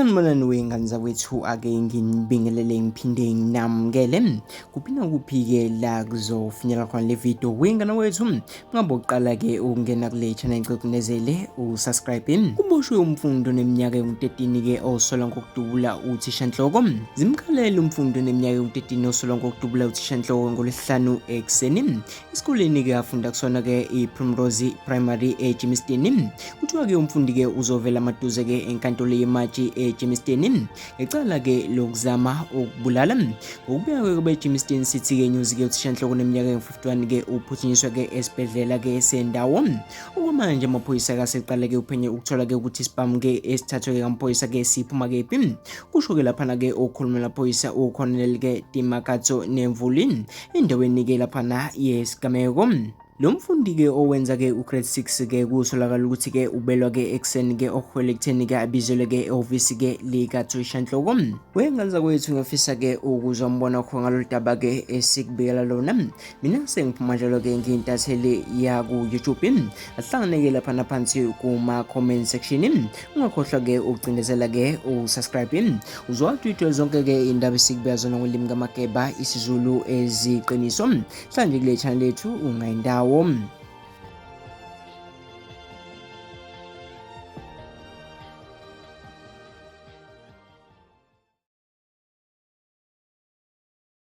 Sanibonani wey'ngane zakwethu, ake nginibingelele ngiphinde nginamukele kuphi nakuphi-ke la kuzofinyela khona le video. Wey'ngane wethu, ngabe uqala-ke ukungena kule channel, ngicela ucinezele usubscribe. Kuboshwe umfundi oneminyaka engu-13-ke osola ngokudubula uthishanhloko. Zimkhalele umfundi oneminyaka engu-13 osola ngokudubula uthishanhloko ngoLwesihlanu ekuseni esikoleni-ke afunda kusona-ke i-Primrose Primary eGermiston. Kuthiwa-ke umfundi-ke uzovela maduze-ke enkantolo yematshi eGermiston ngecala-ke lokuzama ukubulala. Ngokubika-ke kube-Germiston City-ke News-ke, uthishanhloko neminyaka engu-51-ke uphuthunyiswa-ke esibhedlela-ke sendawo. Okwamanje amaphoyisa kaseqale-ke uphenye ukuthola-ke ukuthi isibhamu-ke esithathwe-ke ngamaphoyisa-ke siphuma kephi. Kusho-ke laphana-ke okhulumela phoyisa uColonel-ke Dimakatso Nemvuli endaweni-ke laphana yesigameko. Lo mfundi-ke owenza-ke u-grade 6-ke kusolakala ukuthi-ke ubelwa-ke ekuseni-ke okuholele ekutheni-ke abizelwe-ke ehhovisi-ke likathishanhloko. Wengane zakwethu, ngiyafisa-ke ukuzwa umbono wakho ngalolu daba-ke esikubikela lona. Mina sengiphuma njalo-ke ngiyintatheli yaku-YouTube. Asihlangane-ke laphana phansi kuma-comment section. Ungakhohlwa-ke ukucindezela-ke usubscribe. Uzowatwitwe zonke-ke indaba esikubeka zona ngolimi kaMageba, isiZulu eziqiniso. Hlanje kule channel yethu ungayindawo.